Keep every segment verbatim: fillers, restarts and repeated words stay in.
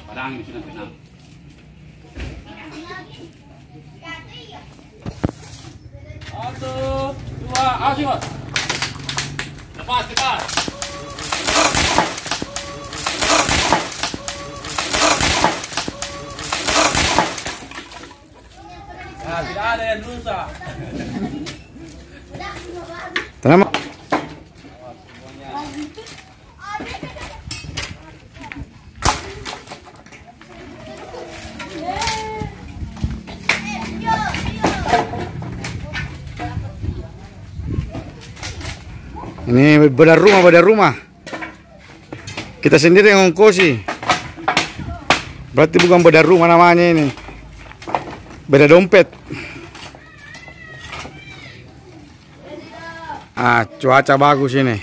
Padangi di sini, tenang. Satu, dua, aksi, Bos. Lepas, lepas. Ya, tidak ada yang rusak. Tenang, Mak. Ini bedah rumah, bedah rumah. Kita sendiri yang ongkosi. Berarti bukan bedah rumah namanya ini. Bedah dompet. Ah, cuaca bagus ini.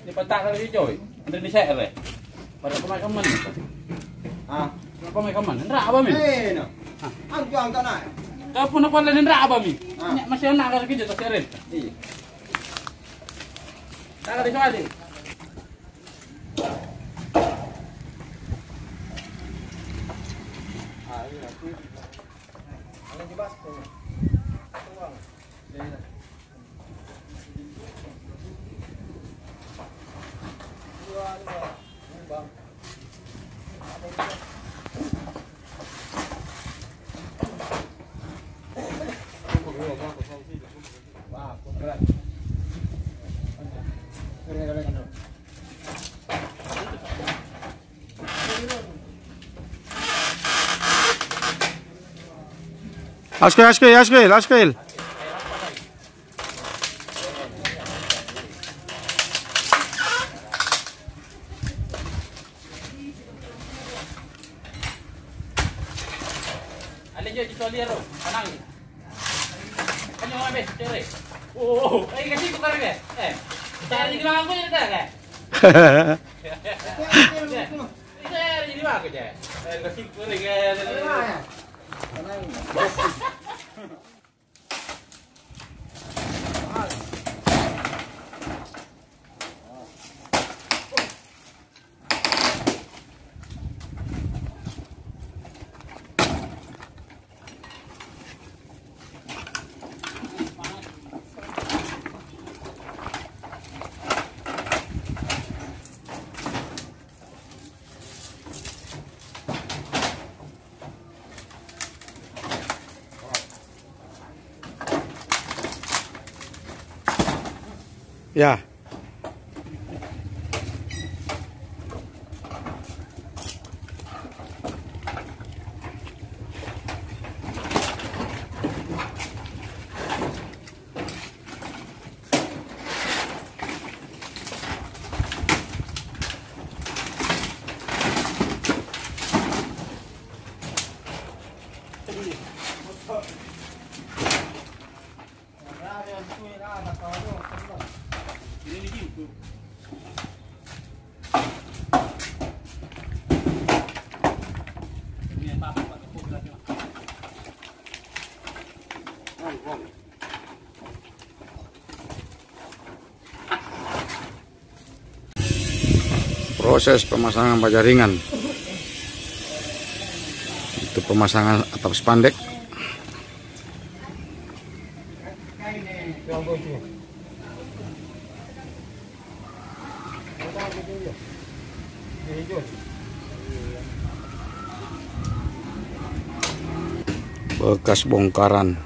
Ni pataka ri joi, anre ni se're. Pada pemain kaman ni. Ah. Pada pemain kaman, nra apa mi? Eh, no. Ah. Angka, angka na. Kau pun apa le nra apa mi? Ah. Nya masih anak kau kerja tak seren. Iya. Tak ada soal. Ah, iya. Ada di bas tu. Tuang. Iya, iya. Askel, askel, askel, askel. Ale jo, cicoli ero, kanang. Kanyo ngabe, cere. Oh, oh, oh, eh, kasih tukar ke? Eh, cari di mana gue, cere? Cari di mana gue, cere? Eh, kasih tukar ke? Ya. Proses pemasangan pajaringan. Itu pemasangan atap spandek. Bekas bongkaran.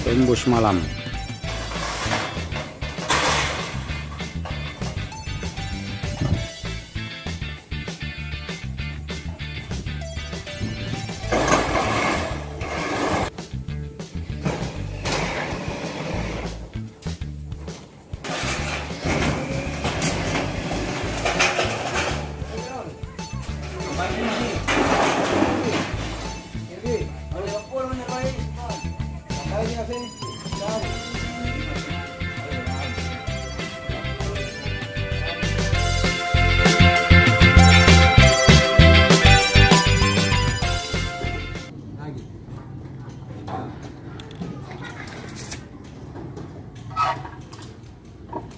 Tembus malam.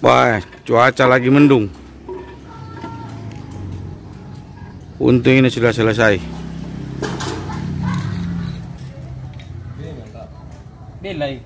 Wah, cuaca lagi mendung. Untung ini sudah selesai. Belai.